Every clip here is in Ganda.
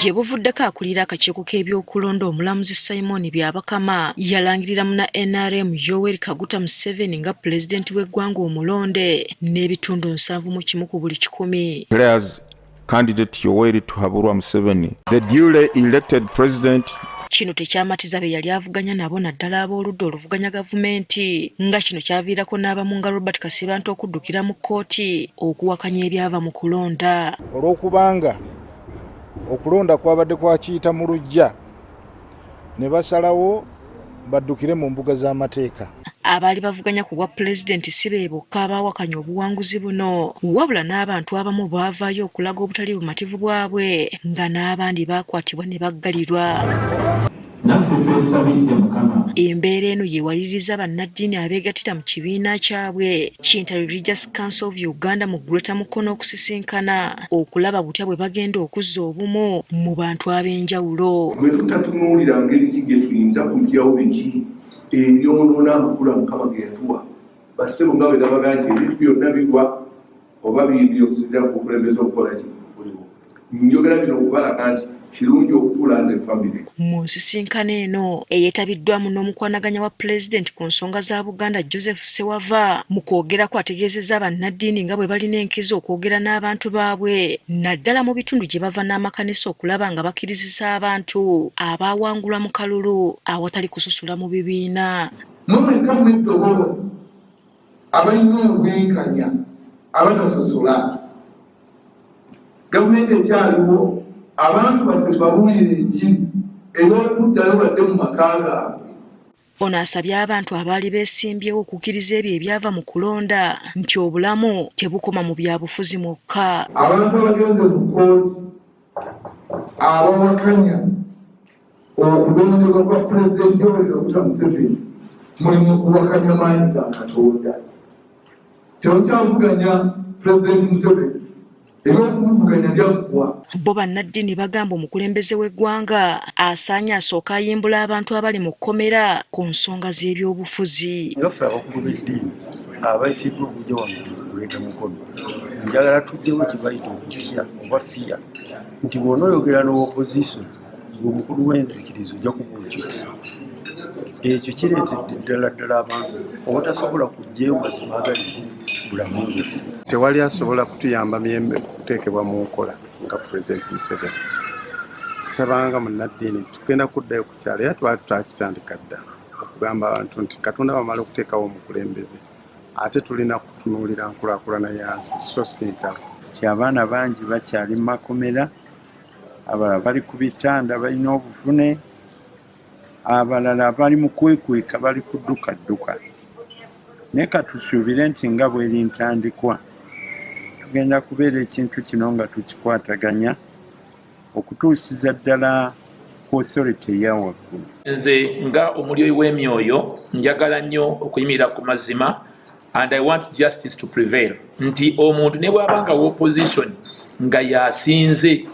Gye buvuddeko, akulira akakiiko k'ebyokulonda, Omulamuzi Simon Byabakama, yalangirira muna NRM Yoweri Kaguta Museveni nga pulezidenti w'eggwanga omulonde n'ebitundu 71 ku buli 100. Declares candidate Yoweri Tibuhaburwa Museveni the duly elected president. Kino tekyamatiza be yali avuganya nabo, naddala ab'oludda oluvuganya gavumenti, nga kino kyaviirako n'abamu nga Robert Kasibante okuddukira mu kkooti okuwakanya ebyava mu kulonda. Olw'okubanga okulonda kwabadde kwakiyita mu luggya, ne basalawo baddukire mu mbuga z'amateeka. Abaali bavuganya ku bwa pulezidenti si be bokka abaawakanya obuwanguzi buno, wabula n'abantu abamu baavaayo okulaga obutali bumativu bwabwe, nga n'abandi baakwatibwa ne baggalirwa. Naffe twesabidde Mukama. Embeera eno yewaliriza bannaddiini abeegattira mu kibiina kyabwe ki Inter-Religious Council of Uganda mu Greater Mukono okusisinkana okulaba butya bwe bagenda okuzza obumu mu bantu ab'enjawulo. Bwe tutatunuulira ngeri ki gye tuyinza kuggyawo biki ebyonoona amakula Mukama ge yatuwa, bassebo, nga bwe gabaga nti ebintu byonna bigwa oba biyingira okusinziira ku bukulembeze obukola ki buliwo. Njogera bino okubalaga nti kirungi okutuula nze famire. Mu nsisinkano eno eyeetabiddwamu n'omukwanaganya wa pulezidenti ku nsonga za Buganda, Joseph Sewava, mu kwogerako ategeezezza bannaddiini nga bwe balina enkizo okwogera n'abantu baabwe, naddala mu bitundu gye bava n'amakanisa, okulaba nga bakkirizisa abantu abaawangulwa mu kalulu awatali kususula mu bibiina. Mwe mwekka mweddoboozi abalina obwenkanya, abatasosola. Gavumenti ekyaliwo, abantu baffe babuulire enjiri ey'okuddayo badde mu maka gaabwe. Ono asabye abantu abaali beesimbyewo okukkiriza ebyo ebyava mu kulonda, nti obulamu tebukoma mu byabufuzi mwokka. Abantu abagenze mu kkooti abawakanya okulondebwa kwa Pulezidenti Yoweri Kaguta Museveni, mulimu kuwakanya maanyi ga Katonda. Temukyavuganya Pulezidenti Museveni, ebyokumuvuganya byaggwa. Bo bannaddiini bagamba omukulembeze w'eggwanga asaanye asooka ayimbula abantu abali mu kkomera ku nsonga z'ebyobufuzi. Nga ffe abakugu b'eddiini abayitiddwa okujja wano kuleeta Mukono, njagala tujjewo kye bayita okutya oba fear, nti bw'onooyogera n'opposition ng'omukulu w'enzikiriza ojja kuba okyusa. Ekyo kireetedde ddala ddala abantu obutasobola kuggyayo mazima agali mu bulamu bwaffe. Tewali asobola kutuyamba mirembe kuteekebwa mu nkola nga Pulezidenti Museveni. Tusabanga munnaddiini tugenda kuddayo ku kyalo, era twali twakitandika dda okugamba abantu nti Katonda bamala okuteekawo omukulembeze, ate tulina kutunuulira nkulaakulana ya nsi so si ntalo. Nti abaana bangi bakyali mu makomera, abalala bali ku bitanda balina obuvune, abalala bali mu kwekweka, bali kuddukadduka. Naye katusuubire nti nga bweri ntandikwa, tugenda kubeera ekintu kino nga tukikwataganya okutuusiza ddala ku authority eya waggulu. Nze nga omulyoyi w'emyoyo njagala nnyo okuyimirira ku mazima, and I want justice to prevail, nti omuntu ne bw'aba nga opposition nga yasinze,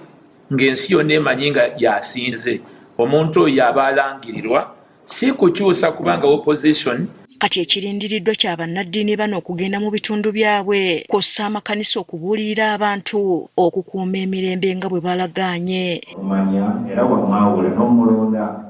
ng'ensi yonna emanyi nga yasinze, omuntu oyo yaba alangirirwa, si kukyusa kubanga opposition. Kati ekirindiriddwa kya bannaddiini bano okugenda mu bitundu byabwe kw'ossa amakanisa okubuulirira abantu okukuuma emirembe nga bwe balagaanye. Omanya era wamwawula n'omulonda.